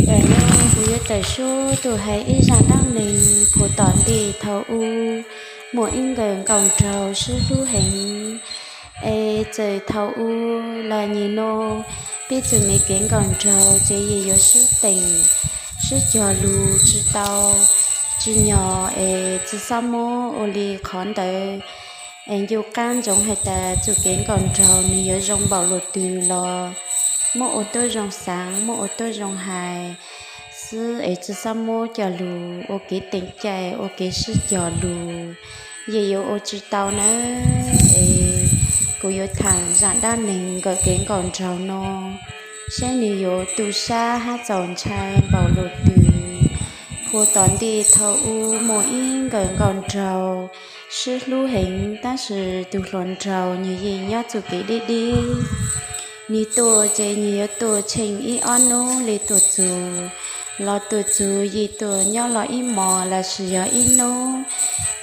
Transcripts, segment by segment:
Tam no kuv yuav tawm suab tus hais ib zaj dab neeg puag tom ntej thaum ub, muaj ib nkawm nkauj nraug sib hlub heev. Es txawm thaum ub los nim no, peb txwm me kev nkauj nraug ces yeej yuav sib teem, sib cog lus tsis tau, tsis nyog es tsis xob muab ua li qhov ntawd. Es ncu qab ntsoov hais tias txoj kev nkauj nraug nws yuav zoo npaum luaj twg los muab ua tuab zoo xaav, muab ua tuab zoo hais xwb es tsis xob muab cog lus ua kev teem caij ua kev sib cog lus, yeej yuav ua tsis tau nawb. Es kuv yuav tham zaj dab neeg nkawm kev nkauj nraug no, saib nws yuav tu sab hab txaus ntshai npaum luaj twg. Puag tom ntej thaum ub muaj ib nkawm nkauj nraug sib hlub heev, tab sis tus hluas nraug nws yeej nyob txoj kev deb deb. Nws tuaj ces nws yuav tuaj tsheej ib ob hnub li tuaj txug, los tuaj txug yeej tuaj nyob los ib hmos lossis yog ib hnub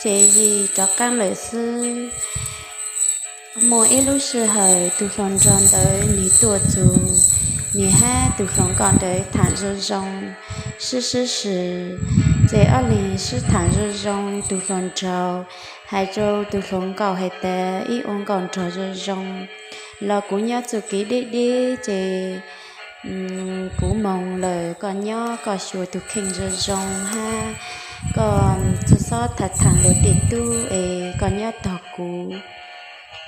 ces yeej rov qab lawm xwb. Muaj ib lub sij hawm tus hluas nraug ntawd nws tuaj txug, nws hab tus hluas nkauj ntawd tham zoo zoo, sib sib swm. Ces ob leeg sib tham zoo zoo, tus hluas nraug hais rau tus hluas nkauj hais tias, ib ua nkauj nraug zoo zoo los kuv nyob txoj kev deb deb ces kuv moog lawm, koj nyob koj xyuas tus kheej zoo zoo hab koj tsi xob tham tham luag tej tub es koj nyob tog kuv.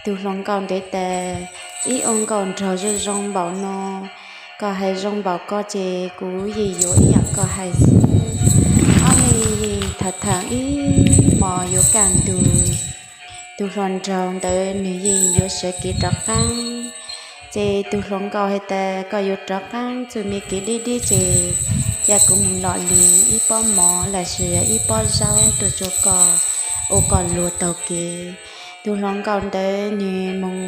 Tus hluas nkauj ntawd tas, ib ua nkauj nraug zoo zoo npaum no, koj hais zoo npaum ko ces kuv yeej yuav ib yam koj hais xwb. Ob leeg yeej tham tham ib hmos yuav kaj ntug, tus hluas nraug ntawd nws yeej yuav sawv kev rov qaab. Ces tus hluas nkauj has tas, koj yuav rov qaab txuj me kev deb deb ces ca kuv moog lom li ib pob mov lossis yog ib pob zaub tuaj rua koj ua koj luag taug kev. Tus hluas nkauj ntawd nws moog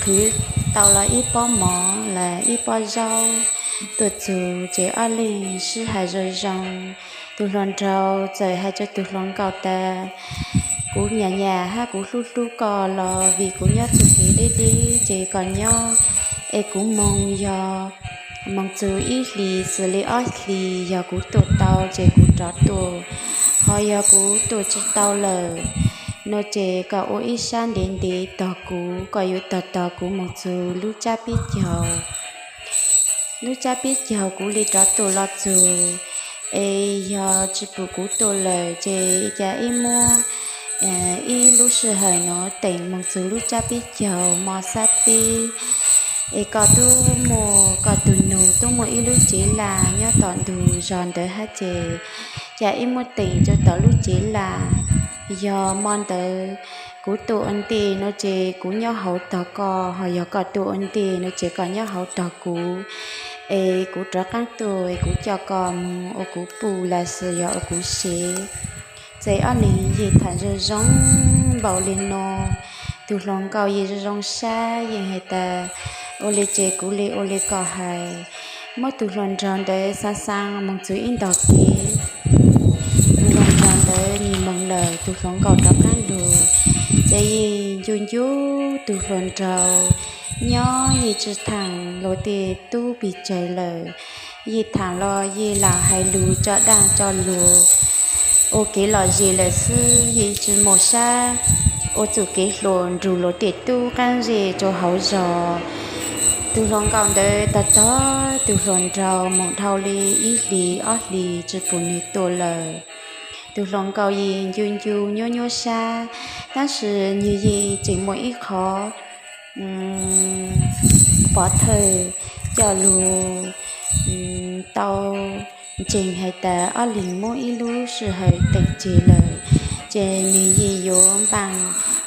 qhwv tau los ib pob mov los ib pob zaub tuaj txug ces ob leeg sib hais zoo zoo. Tus hluas nraug txawm hais rua tus hluas nkauj tas, kuv nyam nyam hab kuv hlub hlub koj los vim kuv nyob txuj kev deb deb ces koj nyob es kuv moog yog moog txug ib hlis xws li ob hlis yog kuv tuaj tau ces kuv rov tuaj, ho yog kuv tuaj tsi tau lawm no ces koj ua ib sab ntev ntev tog kuv, koj yuav tog tog kuv moog txug lub tsab peb caug. Lub tsab peb caug kuv li rov tuaj los txug, es yog tsi pum kuv tuaj lawm ces ca ib muab ib lub sij hawm nuav teem moog txug lub tsab peb caug mos xab peb. Es koj tub muaj, koj tug nug tub muaj ib lub tsev laj nyob tom ntug zog ntawd hab ces ca ib muab teem rua tom lub tsev laj. Yog mo ntawd kuv tuaj ua ntej no ces kuv nyob hauv tog koj, ho yog koj tuaj ua ntej no ces koj nyob hauv tog kuv. Es kuv rov qaab tuaj es kuv coj koj moog ua kuv puj lossis yog ua kuv sev. Ces ob leeg yeej tham zoo zoo npaum li no. Tus hluas nkauj yeej zoo zoo sab yeej has tas, ua li ces kuv li ua li koj hais. Muab tus hluas nraug ntawd xaa xaa moog txug ib ntog kev. Tus hluas nraug ntawd nwg moog lawm, tus hluas nkauj rov qaab lug. Ces yeej ncu ncu tus hluas nraug, nyob yeej tsi thaam luag tej tub pes tsawg lawm. Yeej thaam los yeej lam hais lug tso daaj tso lug ua kev lom zem lawm xwb, yeej tsi moog sab ua txuj kev hluas nrug luag tej tub qaab zej rua hauv zog. Tus hluas nkauj ntawd tog tog tus hluas nraug moog dhau li ib hlis ob hlis tsi pum nwg tuaj lawm. Tus hluas nkauj yeej ncu ncu nyuab nyuab sab, tab sis nwg yeej tseem muaj ib qhov pov thawj coj lug tau ntseeg has tas ob leeg muab ib lub sij hawm teem tseg lawm, ces nwg yeej yuav npaaj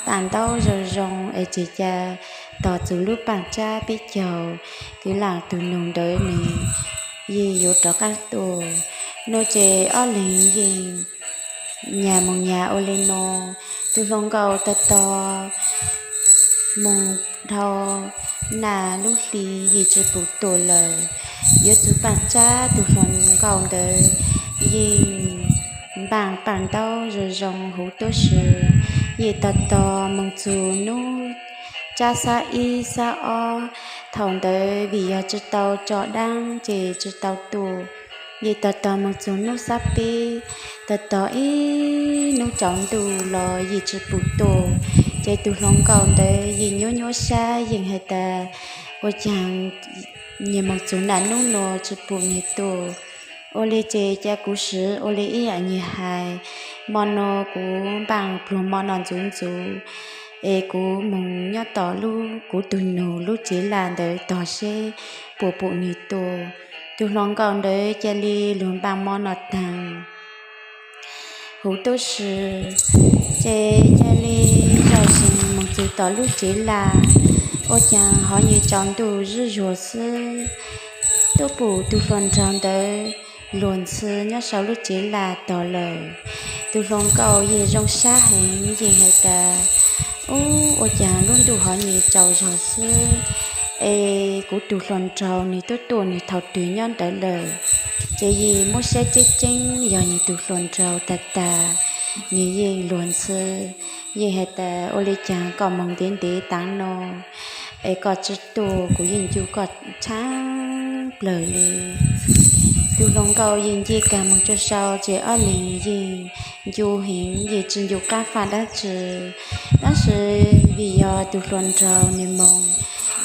paaj ntaub zoo zoo es tseg ca tog txug lub paaj tsab peb caug. Kwv laam tug nug ntawd nwg yeej yuav rov qaab tuaj no ces ob leeg yeej nyag moog nyag ua li no. Tus hluas nkauj tog tog moog dhau naj lub hli yeej tsi pum tuaj lawm. Yuav txug paaj tsab tus hluas nkauj ntawd yeej npaaj paaj ntaub zoo zoo huv tuab si. Yeej tog tog moog txug nub tsab xab ib xab ob. Thaum ntawd vim yog tsis tau tso dab ces tsis tau tua. Ces tos tos moog txug hnub xab peb, tos tos ib hnub tsaus ntuj los yim tsis pum tua. Ces tug hluas nkauj ntawd yim nyuab nyuab sab yim hais tas, ua caag nyag moog txug naj nub nua tsis pum nyag tua. Ua li ces ca kuv swv ua li ib yaam nyag hais, mo nua kuv npaaj pluag mo no ntxuv ntxuv, es kuv moog nyob tom lub kuv tug nug lub tsev laj ntawd tog seb puas pum nyag tua. Tug hluas nkauj ntawd ca li lug npaaj mo no taag huv tub si, ces ca li zaum seev moog txug tom lub tsev laj, ua caag hov nyag tsaus ntuj zuj zuag xwb, tub pum tug hluas nraug ntawd luag ntxhi nyob sau lub tsev laj tog lawm. Tug hluas nkauj yim zoo sab heev yim hais tas, ub, ua caag lub ntuj hov nyag tsaus zog xwb, es kuv tug hluas nraug nwg tub tuaj nwg thaus twg nyob ntawd lawm. Ces yim muab saib tseeb tseeb yog nwg tug hluas nraug tag tag, nwg yeej luag ntxhi. Yim hais tas, ua li caag koj moog ntev ntev taag no es koj tsi tuaj, kuv yeej ncu koj tshaaj plawg li. Tug hluas nkauj yim nce kag moog rua sau ces ob leeg yim ncu heev yim tsi ncu qaab faj dlaab tsi. Tab sis vim yog tug hluas nraug nwg moog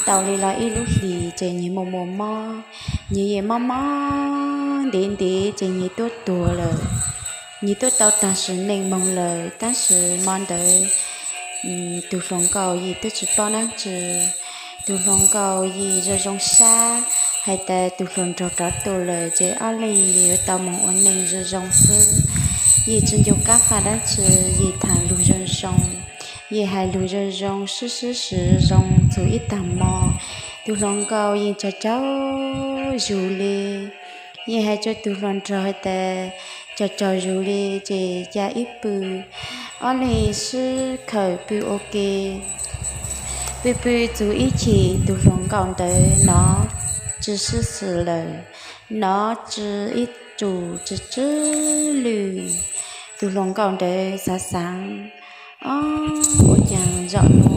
tau li los ib lub hlis ces nwg muaj muaj mob, nwg yim mob mob ntev ntev ces nwg tuab tuag lawm. Nwg tuab tau taag sim neej moog lawm, tab sis mo ntawd tug hluas nkauj yim tub tsi paub dlaab tsi. Tug hluas nkauj yim zoo zoo sab hais tas tug hluas nraug rov tuaj lawm ces ob leeg yim yuav tau moog ua neej zoo zoo xwb. Yim tsi ncu qaab faj dlaab tsi, yim thaam lug zoo zoo, yim hais lug zoo zoo, sib sib swv zoo txug ib taag mo. Tug hluas nkauj yeej tsaug tsaug zug li, yeej hais rua tug hluas nraug hais tas, tsaug tsaug zug li, ces ca ib pw, ob leeg sib khawm pw ua ke. Pw pw txug ib chim tug hluas nkauj ntawd nov tsi sib xws lawm, nov tsi ib tsum tsi tsw lwj. Tug hluas nkauj ntawd xaav xaav, ob, ua caag zaum no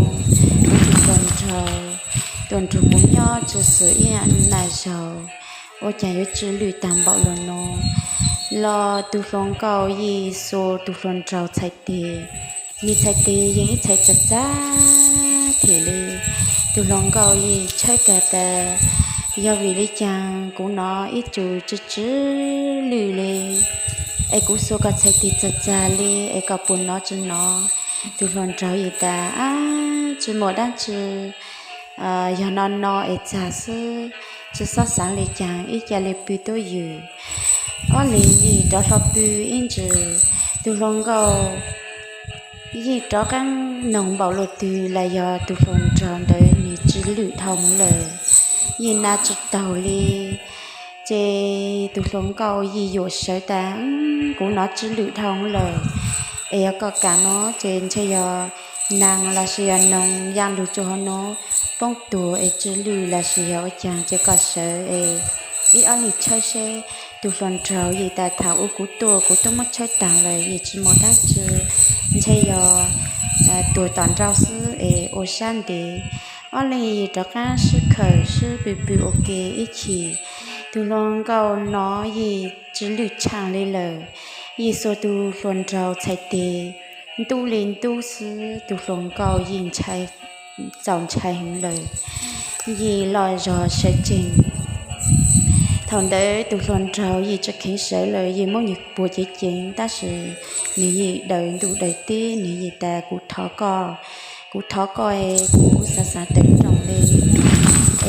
kuv tug hluas nraug tuaj nrug kuv nyob tsi xws ib yaam naj zaug, ua caag yuav tsw lwj taag npaum le no. Los tug hluas nkauj yim xuas tug hluas nraug txhais teg, nwg txhais teg yeej ib txhais txag txag them li. Tug hluas nkauj yim tshawb kag tas, yog vim le caag kuv nov ib tsum tsw tsw lwj li, es kuv xuas koj txhais teg txag txag li es koj puas nov tsi nov? Tug hluas nraug yim tas, ab, tsi muaj dlaab tsi, yog no no es txag xwb, tsi xob xaav le caag, ib ca le pw tuab ywm. Ob leeg yim rov hlo pw ib ntsis, tug hluas nkauj yim rov qaab noog npaum le twg los yog tug hluas nraug ntawd nwg tsw lwj dhau lawm, yim nov tsi taug li. Ces tug hluas nkauj yim yuam sawv tas, kuv nov tsw lwj dhau lawm, es yog koj kam no ces ntshe yog neeg lossis yog noog yaa lug rua huv nuav poob tuag es tsw lwj lossis yog ua caag, ces koj sawv es ib ob leeg tshawb seb. Tug hluas nraug yim tas, thaum ub kuv tuaj kuv tub muab tshawb taag lawm, yim tsi muaj dlaab tsi, ntshe yog tuag tom nrau xwb es ua sab ntev. Ob leeg yim rov qaab sib khawm sib pw pw ua ke ib chim, tug hluas nkauj nov yim tsw lwj tshaaj li lawm, yim xuas tug hluas nraug txhais teg ntub li ntub xwb, tug hluas nkauj yim txaus ntshai heev lawm, yim loj zog sawv tsees. Thaum ntawd tug hluas nraug yim tsi kheev sawv lawm, yim muab nwg puag ceev ceev, tab sis nwg yim daws ntuj daws teb, nwg yim tas, kuv thov koj, kuv thov koj es kuv xaav xaav tawm rooj le,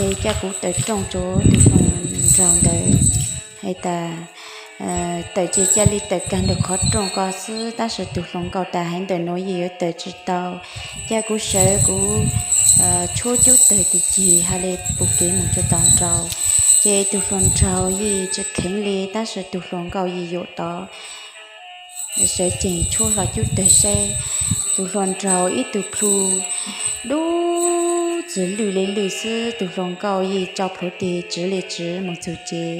es ca kuv tawm rooj rua tug hluas nraug ntawd. Hais tas, tawm ces ca le tawm kag ntawm qhov rooj ko xwb, tab sis tug hluas nkauj tas, haiv ntawm nuav yim yuav tawm tsi tau, ca kuv sawv kuv tshuab cub tawg tag cig hab le pum kev moog rua tom nraud. Ces tug hluas nraug yim tsi kheev le, tab sis tug hluas nkauj yim yuam tod sawv tsees tshuab hlo cub tawg saib. Tug hluas nraug ib tug plhu dub txwg lwj le lwj xwb, tug hluas nkauj yim tso plhuav teg tsiv le tsiv moog txug tsev.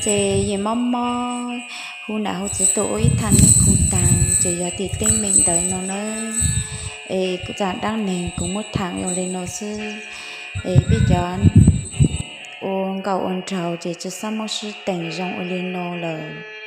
Ces yim mob mob, hu nam hu txiv tuaj ua ib thaj neb khu taag, ces yog tej teeb meem ntawd no nawb. Es kuv txoj dab neeg kuv muab tham ua li no xwb. Es peb cov ua nkauj ua nraug ces tsis txhob muab sib teem zoo ua li no lawm.